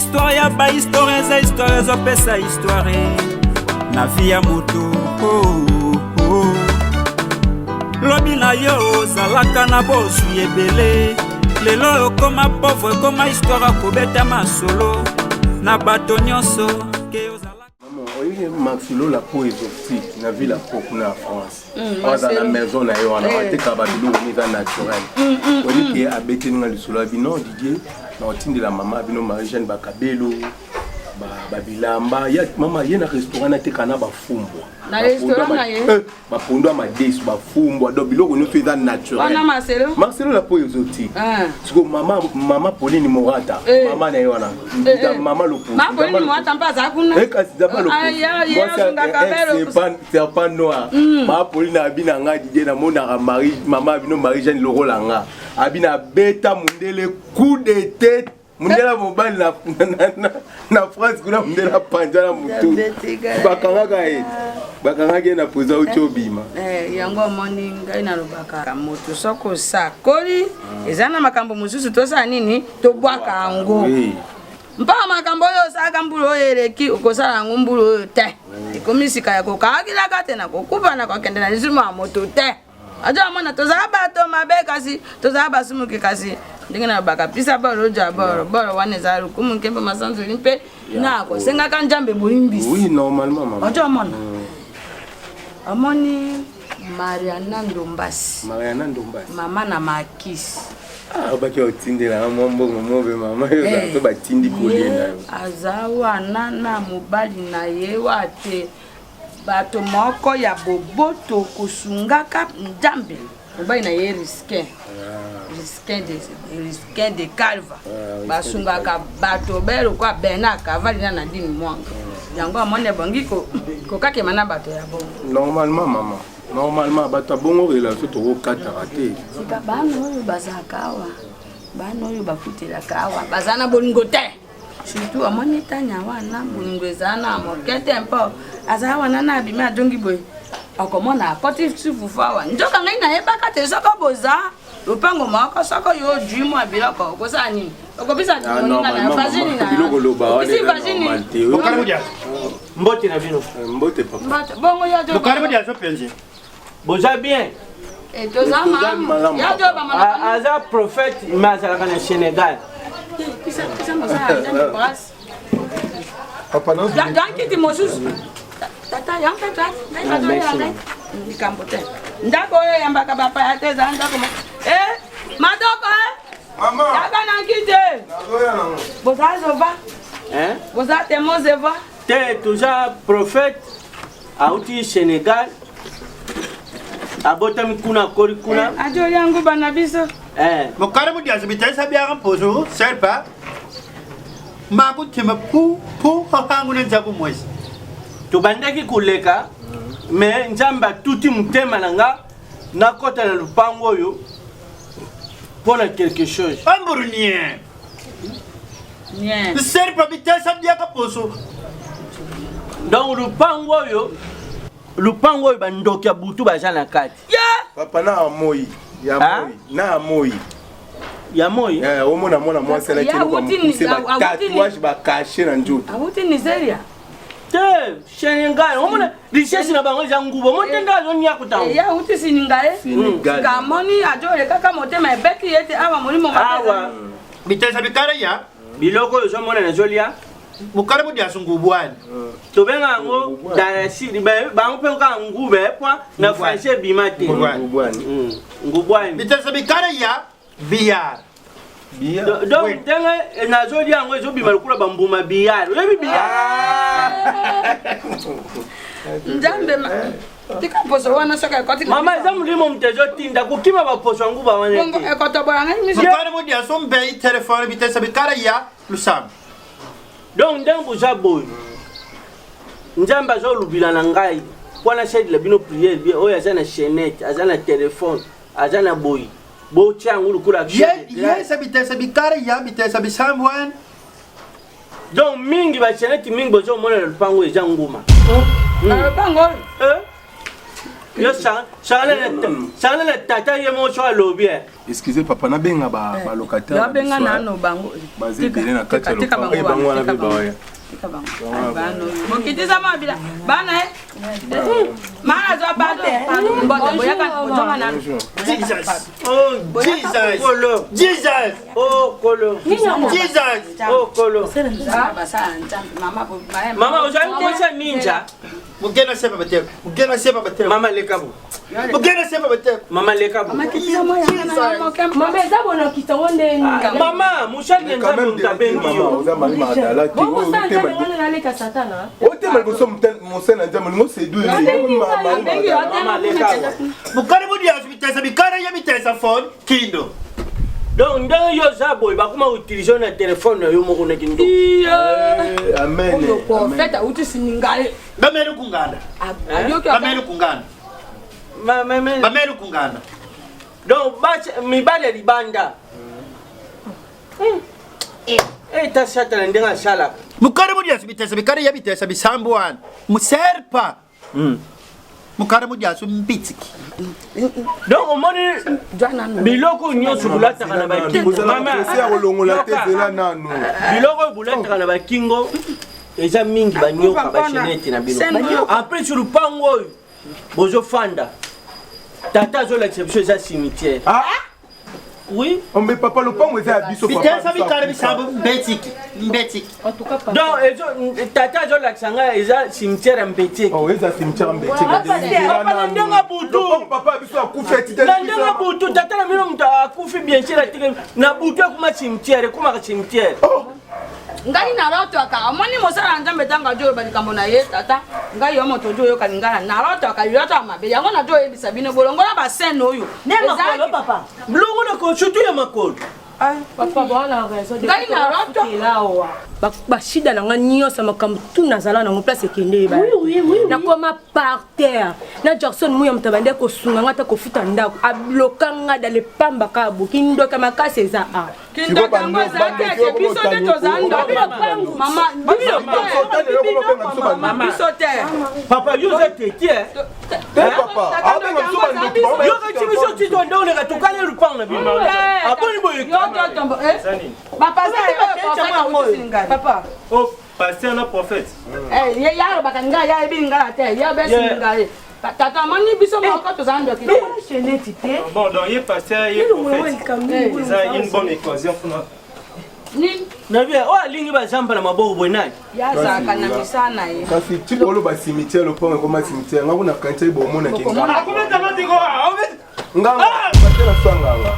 Histoire ya ba histoire eza histoire ezopesa histoire na vie ya moto oh, oh. Lobi na yo ozalaka na bozwi ebele lelo okoma pauvre ekoma histoire akobeta masolo na bato nyonso ke ozalaka Maman, oyebi Marcelo la peau exotique na ville ya Po kuna ya France. Aza na maison na ye wana atekaka ba biloko ni eza naturel. Oyebi ke abeteli nga lisolo ya bino Didier na otindela mama bino Marie Jeanne Bakabelo ba ba bilamba ya mama ye na restaurant na teka na bafumbwa. Na restaurant na ye? Bapondu ya madesu bafumbwa donc biloko nyonso eza naturel. Wana Marcelo? Marcelo la peau exotique. Ah. Siko mama mama Pauline Morata, Eh. mama na ye wana. Eh, eh. Mama Lopo. Ma Pauline Morata mpe aza kuna. Eh, kasi zaba Lopo. Ah, ya- ye Mwasi ya- asungaka eh, belo. serpent noir. Mama Pauline abi na nga Didier namonaka Marie mama bino Marie Jeanne lokola nga. Abi na beta mundele coup de tête mundele mobali na, na, na, na France kuna mundele apanza na mutu bakangaka ye bakangaki ye na prison auti obima eh, yango omoni ngai nalobaka moto soki osakoli eza na makambo mosusu tosala nini tobwaka yango mpaka makambo oyo osalaka mbula oyo eleki okosala yango mbula oyo te ekomi sika ya kokakilaka te na kokufa na kokende na lisumu ya moto te ajo amona tozala bato mabe kasi tozala basumuki kasi ndenge nalobaka pisa bolo ojwa bolo bolo wana ezala lokumu nkembo masanzoli mpe na kosengaka nzambe bolimbisi oui normalement mama ojo amona amoni mariana ndombasi mariana ndombasi mama na makisi ah, obaki otindela mwa mbongo mobe mama yo eh, to batindi kolie na yo aza wana na mobali na ye wa te bato moko ya boboto kosungaka nzambe mobali na ye risquin ah. risquin de risquin de calva ah, basungaka bato be lokola bernard cavali na nadine mwanga ah. yango amoni ebongi kokakema na bato ya bongo normalement mama normalement bato ya bongo relation tokokataka te sika bana oyo bazalaka awa bana oyo bafutelaka awa baza na bolingo te surtout amoni tanya wana bolingo eza na moke te mpo aza wana na abimi adongi boye okomona akoti sufufu awa nzoka ngai nayebaka te soko boza lopango moko soko yo ojui mwa biloko okosala nini okopesa ah, moninga na yo vagini na yo vagini mbote na bino eh, mbote papa bongo yo boza bien eh, toza malamu ah, aza prophète mais azalaka na sénégal dankiti mosusu tata ya mpe ngai likambo te ndako oyo eyambaka bapaya te ezala ndako eh, madoko eh? yaka na nkiti boza zova boza temo zeva te toza prophète auti Senegal abotami kuna akoli kuna eh, ajo yango bana biso eh. mokare mudiazi bitalisa biaka mposo serpa makutima pu pu hangu na nzaku mwezi tobandaki koleka me nzambe atuti motema na nga nakɔta na lopango oyo mpo na quelque chose amburu nie serpa bitesa biaka poso donc lupango oyo lupango oyo bandoki ya butu baza na kati papa na moi ya moi na moi ya moi eh, omona mwana mwasi alaki eloko ya mokuse batatouage bakashe na nzoto awuti nigeria te senegal omona richesse na bango eza nguba omoni te nde azoniakuta ye awuti senegal amoni azolekaka motema ebeti ye te awa molimo awa bitesa bikala ya biloko oyo ozomona nazolia bukala budiasu ngubwani tobenga yango darasidi bango mpe kaka ngube pwa na français ebima te ngubwani bitesa bikala ya biyar donc ndenge nazolia yango ezobima lokola bambuma biyar oyebi biyar ah! nzambe tika poso wana soki ekoti mama eza molimo moto ezotinda kokima baposo yango bawana ekotobola ngai miso bukala budiasu mbe telefone bitesa bikala ya lusambo donc ndenge boza boye nzambe azolubila na ngai mpo nasalela bino priere bien oyo aza na chainette aza na telefone aza na boyi botya yango lokola yesa bitesa bikara ya bitesa bisambu wana donc mingi bachenete mingi bozomona na lopango eza nguma na lopango oyo eh? Yo sangana na tata ye moko so alobi eh. Excusez papa nabenga ba ba locataire. Yo benga nano bango. Baze ebele na kati ya lopango. Eh bango wana pe bawaya. Tika bango. Bana. Bokitisa mabila. Bana eh. Mana zwa pardon. Mbote boyaka ozonga nano. Jesus. Oh Jesus. Kolo. Jesus. Oh kolo. Jesus. Oh kolo. Basala nzambe mama Mama ozali kosa ninja. Mugena sepa bateko. Mugena sepa bateko. Mama leka bo. Mugena sepa bateko. Mama leka bo. Mama eza bonokita ngo ndenge. Ah, mama mosali ya nzambe moto abengi yo. Oza mari magdala te. Bongo sa nzambe wana naleka satana. Otema liboso mosali na nzambe olingo seduire. Mama leka bo. Mukari mudiasu bitesa bikara ya bitesa phone kindo. Donc ndenge yo oza boye bakoma utilize na telefone na yo moko na kindoki. Amen. Oyo prophète auti siningale. Bamele kunganda. Bamele kunganda. Bamele kunganda. Donc mibali ya libanda. Eh ta satana ndenge asalaka. Mukari mudiasu bitesa bikara ya bitesa bisambu wana. Muserpa. Mukari mudiasu mbitsiki. Donc omoni biloko nyonso bolataka na bakingo. Kolongola te zela nanu. Biloko oyo bolataka na bakingo eza mingi banyoka bachenete na bino. En plus lupango oyo bozofanda tata azolakisa biso eza cimetière. Ah Oui. Oh mais papa lopango eza ya biso papa. Bitesa bikara bisambu mbetsiki. Mbetsiki. En tout cas papa. Donc ezo tata azolakisa ngai eza cimetière ya mbetieki. Oh eza cimetière ya mbetieki. Papa na ndenge butu. Lopango papa biso akufi atitali. Na ndenge butu tata na bino moto akufi bien sûr atiki na butu ekoma cimetière ekomaka cimetière. Oh. Ngai nalotwaka omoni mosala ya nzambe ntango azoyoba likambo na ye tata ngai yo moto ozo oyoka lingala nalotwaka lilotwaka mabe yango nazo oyebisa bino bolongola basene oyo Longola ko surtout ya makolo. Papa bwana raison. Ngai nalotwa. Awa. Bashida na nga nyonso makambo tu nazala nango place ekende yeba. Nakoma par terre. Na Jackson Muya moto abandaki kosunga nga ata kofuta ndako. Abloka nga dale pamba kaka boki ndoka makasi eza a. Kindoki yango eza te ke biso nde toza ndoki. Mama, biso te. Papa yo oza teti eh. Te papa, abenga biso bandoki. Yo kati biso ti to ndoleka tokali lupango na bino. Aboni boye. Yo to tombo eh. Ba pasteur papa. Oh, pasteur na prophète. Eh, ye ya alobaka ngai ya yebi lingala te ye abesi lingala tata amoni biso moko toza ndoki te. Bon, donc ye pasteur ye prophète. Eza une bonne occasion pour nini Nabi oyo alingi bazamba na maboko boye nani? Ye azalaka na misala na ye. Kasi ti boloba cimetière lopango ekoma cimetière nga kuna kanisa bomonaki nga. Nganga pasteur na biso ya nganga.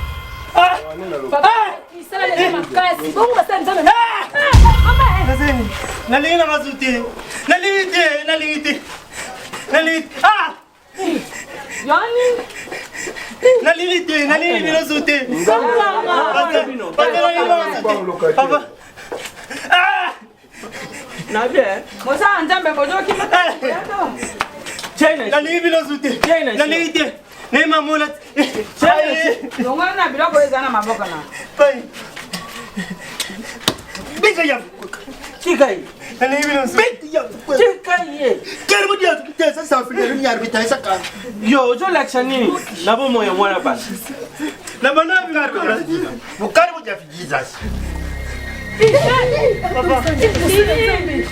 Papa misala eza makasi. Bongo basala nzambe. Nalingi na ngazu te. Nalingi te, nalingi te. Nalingi ah! Yani Nalingi te, nalingi bino zu te. Papa. Ah! Nabi eh. Mosala nzambe bozoki. Nalingi bino zu te. Nalingi te. Naye mamona. Longola na biloko oyo eza na maboko na. Pai. Bika ya. Tika ye. Nalingi bino zu. Tika ye. Kere mudiasu bitesa safri nyar bitesa ka. Yo ozolakisa nini na bomoi ya mwana basi? Na bana bino. Mukari mudiasu Jesus.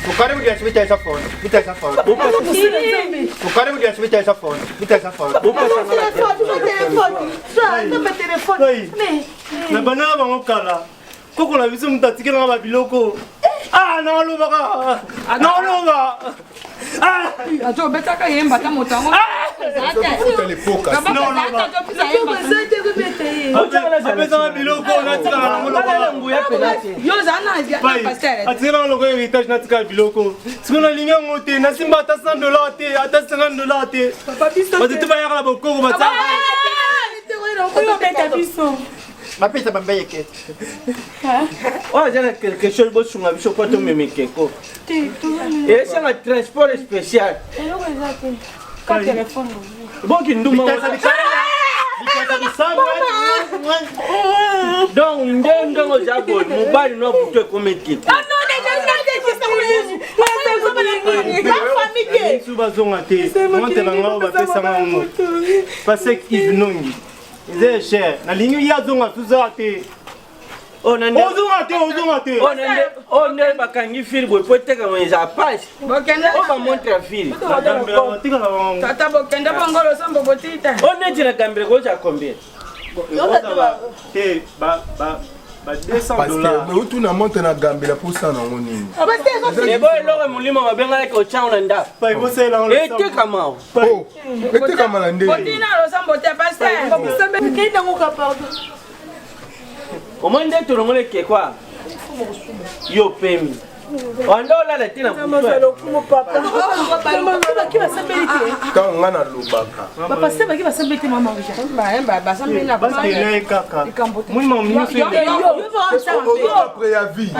Mukari mudiasu bitesa phone. Bitesa phone. Mukari mudiasu bitesa phone. Bitesa phone. Na bana bango kala. Koko na biso moto atikelanga ba biloko. Ah, nalobaka. Naloba. Ah! Azo obetaka ye mbata moto yango. Apesanga biloko natikala nango lokola Yo oza na pasteur. atikelanga lokola héritage natikala biloko sikoyo nalingi yango te nasimba ata 100 dollar te ata 50 dollar te bato te bayaka na bokoko batia Bapesa bambeyeke. Oyo aza na quelque chose bosunga biso mpo tomema ekeko. Esanga transport spécial. Bonki nduma. Donc nde ndenge oza boye mobali no butu ekomi ekeko. Misu bazonga te monte na ngai bapesanga yango pasek Yves Nongi eza ya cher nalingi ye azonga suza te ozonga te ozonga te oyo nde bakangi fili boye po etekama eza pasi oyo bamontre ya fili tata bokende bongo losambo botita oyo neti na gambela koza combien te ba 200 dollars otuna montre na gambela mposa nango nini ebo eloko molimo babengaki otyango na ndako etekama etekama na ndenge botina losambo te pasteur omoni nde tolongoli ekekwa yo pemi wanda olala te na ntango ngai nalobaka bapasteur baki basambeli te mama basambeli kaka préavis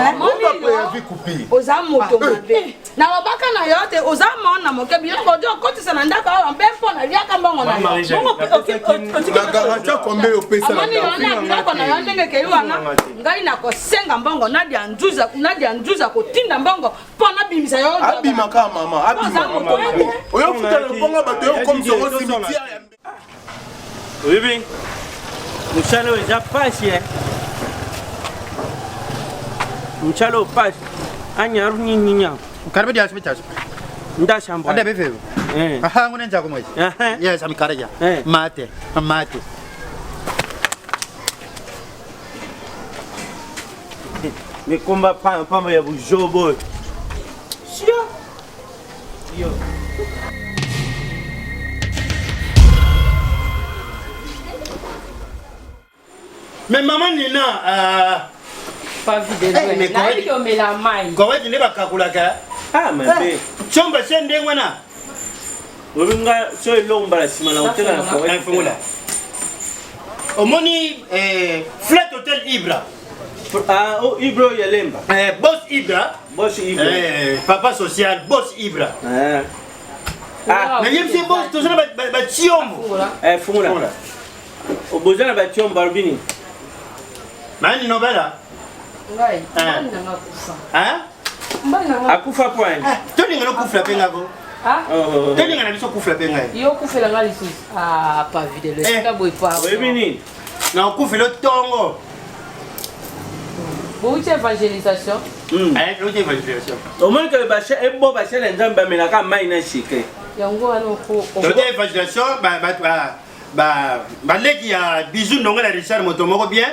préavis coupé oza moto mabe nalobaka na yo te oza mona moke biloko odi okotisa na ndako awa mpe mpo naliaka mbongo na na garantie combien opesa amoni yo na biloko na yo ndenge ekei wana ngai nakosenga mbongo nadia nzuza kotinda mbongo mpo nabimisa yo abima kaka mama abima oyo futa na mbongo bato yo okomisa yango cimetière oyebi mosala oyo eza mpasi e mosala oyo mpasi anyaru nyinyinya Karibu dia sibita. Ndashamba. Ande befe. Eh. Aha ngone njako mwezi. Yes amikaraja. Mate, mate. Mikomba pamba ya bujobo. Sia. Yo. Mais maman Nina, euh, pas vu de loin. Eh, Nayebi ke omela mai. Koweti nde bakakulaka. Ah mabe. Chomba se ndenge wana. Oyebi nga so eloko mbala nsima na koteka na Koweti. Fungola. Omoni eh, flat hotel Ibra. Ah, oh, Ibra oyo ya Lemba. Eh, boss Ibra. Boss Ibra. Eh, papa social, boss Ibra. Eh. Ah, nayebisi boss toza na batiombo. Eh, fungola. Oboza na batiombo balobi nini? Nani nobela? Ngai. Mobali na nga akufa. Hein? Mobali na nga. Akufa point. Tolinga no kufla pe ngako. Ah? Tolinga na biso kufla pe ngai. Yo kufela nga lisusu. Ah, pa videlo. Esika boye pa. Oyebi nini? Na okufela tongo. Bouti évangélisation. Eh, bouti évangélisation. Omoni ke bashe ebo bashe na Nzambe bamelaka mai na sucre. Yango wana oko. Tote évangélisation ba ba ba baleki ya bijou ndongo na Richard moto moko bien.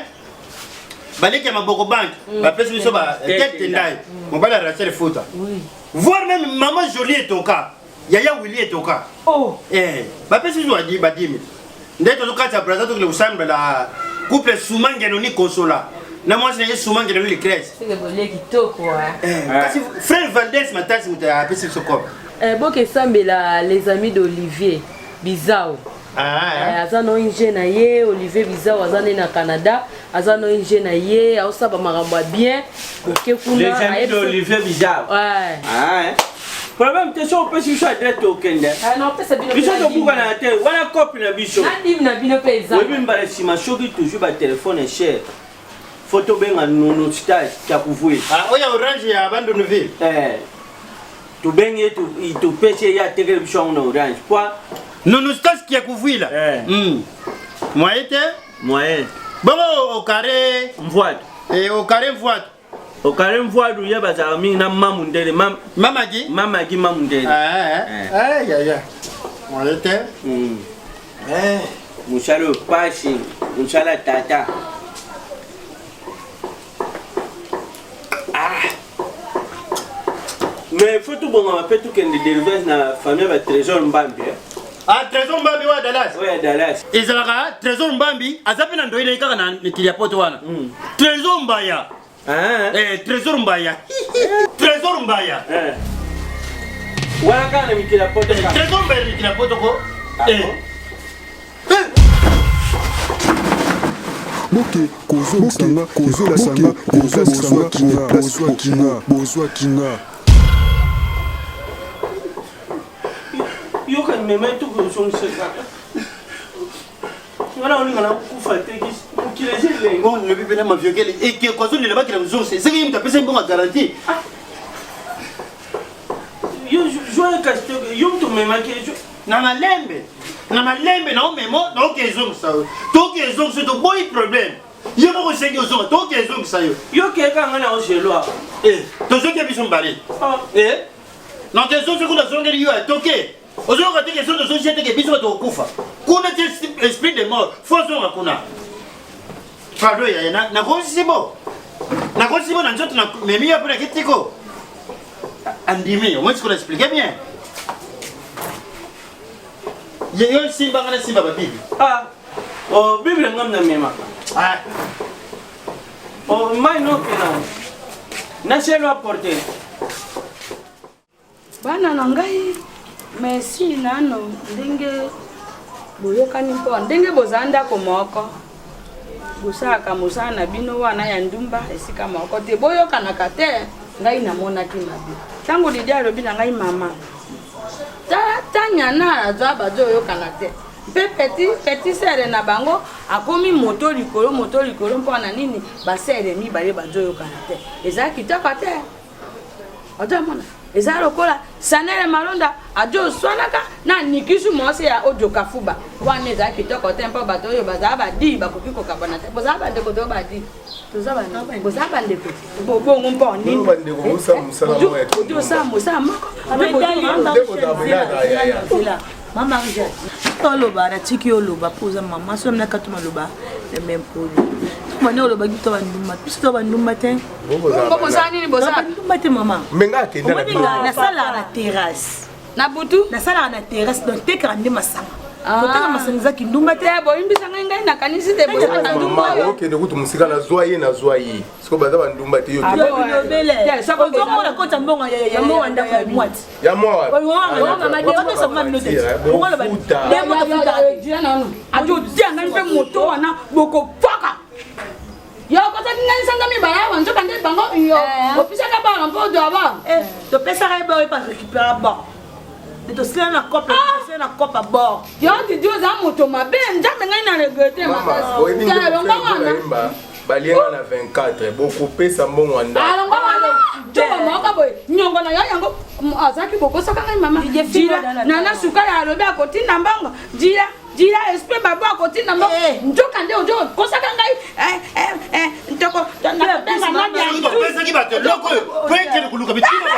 Baleki ya maboko banque bapesi biso ba tete ndai. Mobali ya Rachel Futa. Voire même maman Jolie Etoka. Yaya Willy Etoka. Oh. Eh, bapesi biso badi badimi. Nde tozokatisa Brazza tokende kosambela couple Suma Ngenoni Consola. Na mwasi na ye Suma Ngenoni Lucrèce. Seke bolie kitoko hein. Eh, kasi frère Valdez Matasi moto apesi biso kope. Eh, boke sambela les amis d'Olivier Bizao. Ah, eh, aza na ONG na ye Olivier Bizao aza ne na Canada aza na ONG na ye aosala makambo ya bien boke kuna Les amis d'Olivier Bizao. Ouais. Ah, hein. Problème te so opesi biso adresse tokende. Biso tobukana te wana cope na biso. Na dime na bino mpe eza. Oyebi mbala nsima soki toujours batelefone cher fo tobenga nono stage ya kuvuye. Ah, oyo orange ya Bandundu-ville. Eh. Tobengi ye topesi ye ye atekeli biso yango na orange po Nono stage ya kuvuila. Eh. Moyen te? Moyen. Bongo au carré Mvuatu. Eh, au carré Mvuatu. Au carré Mvuatu ye bazalaka mingi na mamu ndele. Mam... Mamagi? Mamagi mamu ndele. Ah, eh. Eh, ya, ya. Moyen te? Eh. Mosala oyo pasi, mosala tata. Ah. Mais faut tobongama mpe tokende délivrance na famille ya ba Trésor Mbambi. Eh? Ah, Trésor Mbambi wa Dallas. Oyo ya Dallas. Ezalaka Trésor Mbambi aza mpe na ndoi na ye kaka na mikili ya poto wana. Trésor Mbaya. Ah. Eh, Trésor Mbaya. Trésor Mbaya. Eh. Wana kaka na mikili ya poto. Eh, Trésor Mbaya mikili ya poto ko. Ah, Eh. bon? Boke kozongisanga kozongisanga kozongisanga bozwakinga bozwakinga yoka mema tokozongisaka nga na olinga nakufa te mokili eza elengi Bon, lobi pena maviokele ekeko azolela bakela kozongisa esengeli moto apesa mbongo ya garantie. Yo joue kasi yo mutu omemaki na malembe na malembe na omemo naoke ezongisa yo toke ezongisa yo toboyi problème yo moko osengi ozonga toke ezongisa yo yo keka nga na ozelwa eh, tozoki biso mibale ah. eh? na tezongi kuna azongeli yo toke ozoyoka te ke soki tozongisi te ke biso bato kokufa kuna ti esprit de mort fo azonga kuna pardon yaya nakozisi bo nakozisi bo na nzoto namemi yo mpo nakitiko andimi omoi sikoyo na explike bien ye yo simba nga nasimba babible ah oh, bible ngam namemaka ah. oh, mai nokena naselo aporte Bana na ngai, merci nano ndenge boyokani mpo ndenge bozala ndako moko bosalaka mosala na bino wana ya ndumba esika moko te boyokanaka te ngai namonaki mabe ntango lidia alobi na ngai mama tanya na azwa bazoyokana te mpe petit petit sere na bango akomi moto likolo moto likolo mpo na nini basere mibale bazoyokana te eza kitoko te ozomona eza lokola sanele malonda ajo oswanaka na nikisu mwasi ya ojo kafuba wana eza kitoko te mpo bato oyo bazala badi bakoki kokabana te bozala bandeko to badi boza bandeko bobongo mpo nini osala mosala moko mama oloba natiki yo oloba mpo oza mama soki nakatu maloba meme poli mane olobaki to bandumba biso to bandumba te Bongo bosala nini bosala? Bandumba te mama. Mais nga akenda na bino. Nasalaka na terrasse. Na butu? Nasalaka na terrasse donc tekaka nde masanga. Ah. Koteka masanga eza kindumba te. Boyimbisa ngai ngai nakanisi te bosala ndumba oyo. Okende kutu mosika nazwa ye nazwa ye. Siko baza bandumba te yo. Ah, Ozomona kota mbongo ya mwati. Ya mwa wapi? Ajotia ngai mpe moto wana bokopaka. Yo okotaki ngai sanza mibale awa nzoka nde bango yo eh. opisaka bana mpo ozwa ba eh, topesaka ye bao epa récupéra bord nde tosila na cope ah! tosila na cope a bord yo didi oza moto mabe nzambe ngai na regrete makasialonga wana balienga na 24 bokopesa mbongo ya ndako alonga wana joba moko boye nyongo na yo yango azalaki bokosaka ngai mama jila nana sukali alobi akotinda mbongo jila Jila esprit babo akotinda mbo eh. nzoka nde ozo kosaka ngai eh, eh, ntoko nakobenga nadiopesaki bato eloko oyo po ekende koluka bitima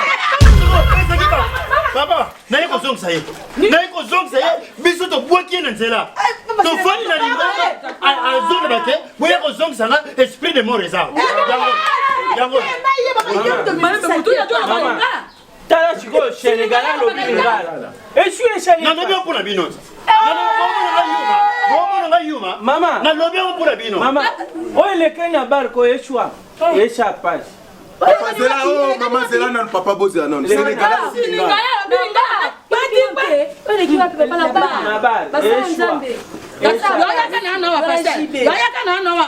papa naye kozongisa ye naye kozongisa ye biso tobwaki ye na nzela tofandi na lingomba azoloba te boya kozongisa nga esprit de mort eza yango tala sikoyo senegal alobi lingala esui esali nalobi yango mpo na bino bomona nga yuma mama nalobi yango mpo na bino mama oyo elekeli na barko eswa esa pasi papa zela o oh, mama zela nanu papa bozela nanu senegal alobi lingala na bar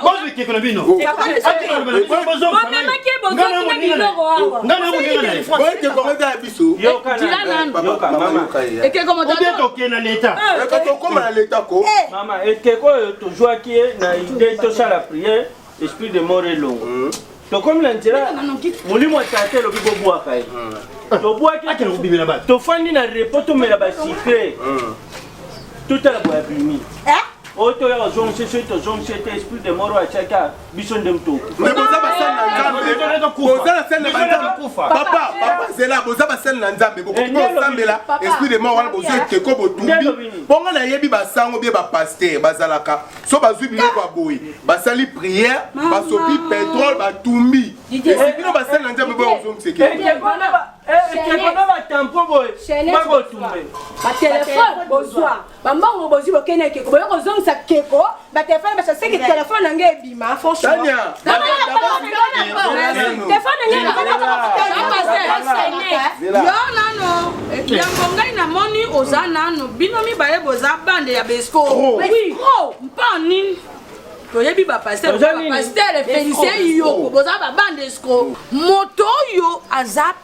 Bozwi ekeko na bino. Tokende na leta. Tokoma na leta ko. Mama ekeko oyo tozwaki ye na idee tosala prière esprit de mort elongo. Hmm. Tokomi na nzela molimo ya tata elobi bobwaka ye. Hmm. Tobwaki tofandi na repos tomela ba sucre. Hmm. Totala boye abimi. Oyo toya kozongisa soki tozongisi te esprit de mort oyo atiaki biso nde moto Mais boza basali na Nzambe, boza basali na Nzambe. Papa, papa zela, boza basali na Nzambe. Bokoki kosambela esprit de mort wana bozwi ekeko botumbi. Mpo nga nayebi basango bie ba pasteur bazalaka so bazwi biloko ya boye basali prière basopi pétrole batumbi. Esi bino basali na Nzambe boya kozongisa ekeko. Ekeko na batampo boye bakotumbe. Batelefone bozwa bambongo bozwi bokende ekeko boye kozongisa keko batelefone basaseki telefone na ngai ebima franchement telefone yo nano yango ngai namoni oza nano bino mibale boza bande ya besco mpo nini toyebi bapaster bapaster felicien iyoko boza babande escro moto oyo aza.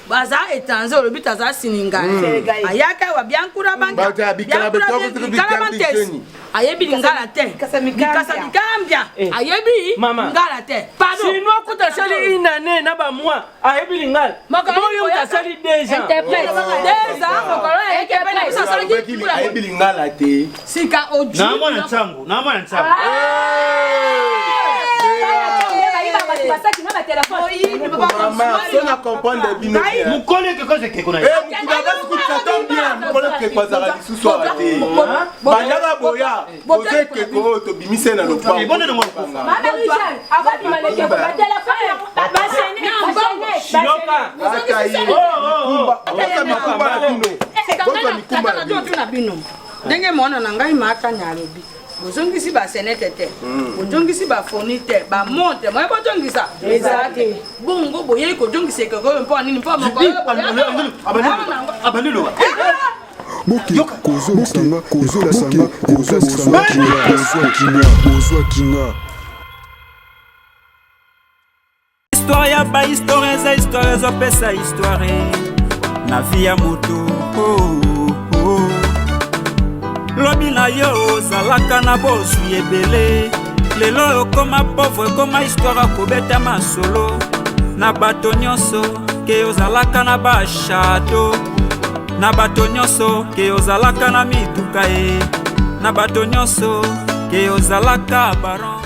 Baza étranger, olobi taza siningale. Ayaka wa biankura banka. Bato ya bikala Bikala bantesi. Ayebi lingala te. Bikasa mikambia. Bikasa mikambia. Ayebi Mama. lingala te. Pardon. Chinois kuta asali une année na bamois, ayebi lingala. Mokolo Boyo koyaka- asali 2 ans. Interprète. 2 ans mokolo ayeke pe na biso asalaki mbula. Ayebi lingala te. Sika oju. Na mwana ntango, na mwana ntango. Mama, so na comprendre bino bien. Mokolo ekeko ekeko na ye. Eh, mokili abasi kuti, ça tombe bien, mokolo ekeko azalaka lisusu awa te. Bandaka boya, bozo ekeko oyo tobimise na lopango. Ebonde nango lokufa. Yoka. Ata ye. Oh, oh, oh. Mikumba, bozwa mikumba na bino. Bozwa mikumba na bino. Tuna bino ndenge mwana na ngai maakanya alobi, bozongisi basenete te, bozongisi bafoni te, bamonte moye bozongisa eza te. Bongo boyei kozongisa ekeko oyo mpo nini? Mpo mokolo Abandi loba. Boke kozongisanga, kozolasanga, kozongisanga, bozwakinga, bozwakinga. Histoire ya bahistoire eza histoire ezopesa histoire na vie ya moto. Oh. Lobi na yo ozalaka na bozwi ebele, lelo okoma pauvre, ekoma histoire akobeta masolo na bato nyonso ke ozalaka na bachâteau, na bato nyonso ke ozalaka na mituka ye, na bato nyonso ke ozalaka baron.